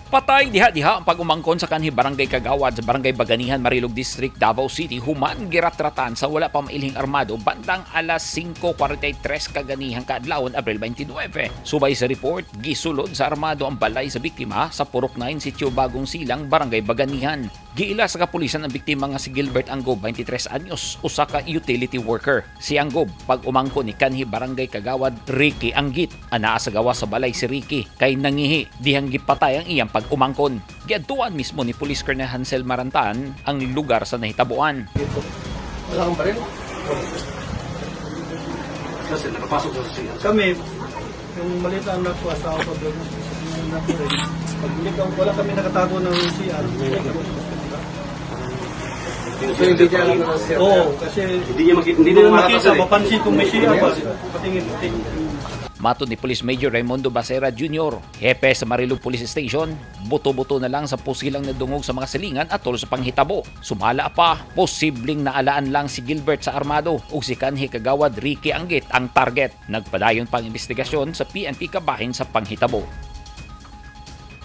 Patay diha-diha ang pag-umangkon sa kanhi barangay kagawad sa Barangay Baganihan, Marilog District, Davao City, human giratratan sa wala pa mailhing armado bandang alas 5:43 kaganihang kaadlawon, Abril 29. Subay sa report, gisulod sa armado ang balay sa biktima sa Purok 9, Sitio Bagong Silang, Barangay Baganihan. Giila sa kapulisan ang biktima nga si Gilbert Angob, 23 anyos, usa ka utility worker. Si Angob, pag umangkon ni kanhi barangay kagawad Ricky Anggit. Anaa sa gawas sa balay si Ricky kay nangihi dihang gipatay ang iyang pag-umangkon. Giadtuan mismo ni Police Colonel Hansel Marantan ang lugar sa nahitabuan. Wala kang baril? Kasi nakapasok sa CR. Kami, yung maliit na anak ko, asawa ko doon, yung anak ko rin. Pag hindi ka, wala kami nakatago ng CR. So hindi niya alam na CR. Oo, kasi Hindi niya makita, hindi hindi niya na makita, makita, sir, eh. mapansin kung may CR pa. Patingin, tingin. Matod ni Police Major Raimundo Bacera Jr., hepe sa Marilog Police Station, buto-buto na lang sa pusilang nadungog sa mga silingan atol sa panghitabo. Sumala pa, posibleng naalaan lang si Gilbert sa armado ug si kanhi kagawad Ricky Anggit ang target. Nagpadayon pang investigasyon sa PNP kabahin sa panghitabo.